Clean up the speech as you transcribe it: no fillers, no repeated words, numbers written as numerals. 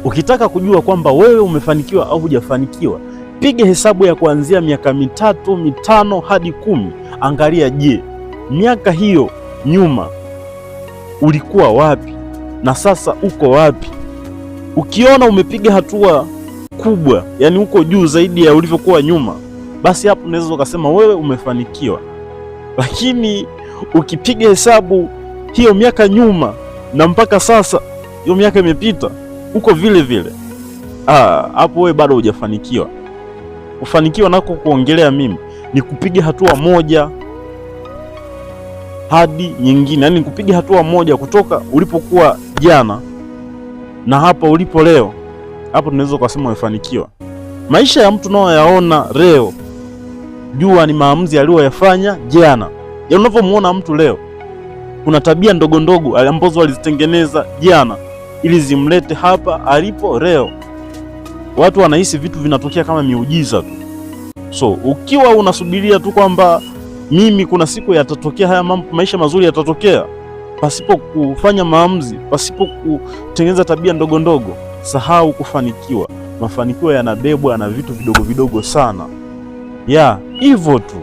Ukitaka kujua kwamba wewe umefanikiwa au hujafanikiwa, piga hesabu ya kuanzia miaka 3, 5 hadi 10. Angalia, je, miaka hiyo nyuma ulikuwa wapi na sasa uko wapi? Ukiona umepiga hatua kubwa, yani uko juu zaidi ya ulivyokuwa nyuma, basi hapo unaweza ukasema wewe umefanikiwa. Lakini ukipiga hesabu hiyo miaka nyuma na mpaka sasa, hiyo miaka imepita, uko vile vile, hapo wewe bado hujafanikiwa. Kufanikiwa nako kuongelea mimi ni kupiga hatua moja hadi nyingine, yani kupiga hatua moja kutoka ulipokuwa jana na hapa ulipo leo. Hapo tunaweza kusema umefanikiwa. Maisha ya mtu unayoyaona leo, jua ni maamuzi aliyoyafanya jana. Ya unavyomuona mtu leo, kuna tabia ndogo ndogo ambazo alizitengeneza jana ili zimlete hapa alipo leo. Watu wanahisi vitu vinatokea kama miujiza tu. So ukiwa unasubiria tu kwamba mimi kuna siku yatatokea haya mambo, maisha mazuri yatatokea, pasipo kufanya maamuzi, pasipo kutengeneza tabia ndogo ndogo, sahau kufanikiwa. Mafanikio yanabebwa na vitu vidogo vidogo sana, ya hivyo tu.